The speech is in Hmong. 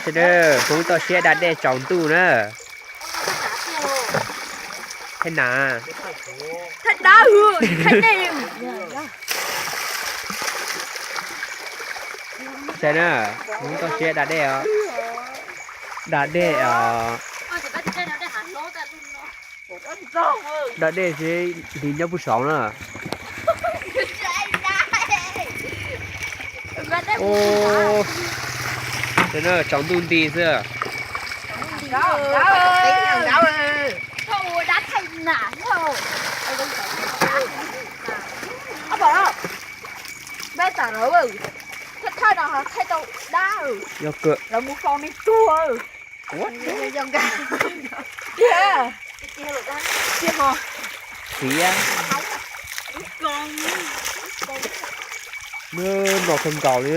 Sawv daws, Hmoob toj siab da dej tsaus ntuj na. Thaij nas. Saib na, Hmoob toj siab da dej os. Da dej os. Da dej xwb, hliv nyob puag saud na. Tsaus ntuj nti xwb. Yog kawg. Txiv, no kawg nkaus li.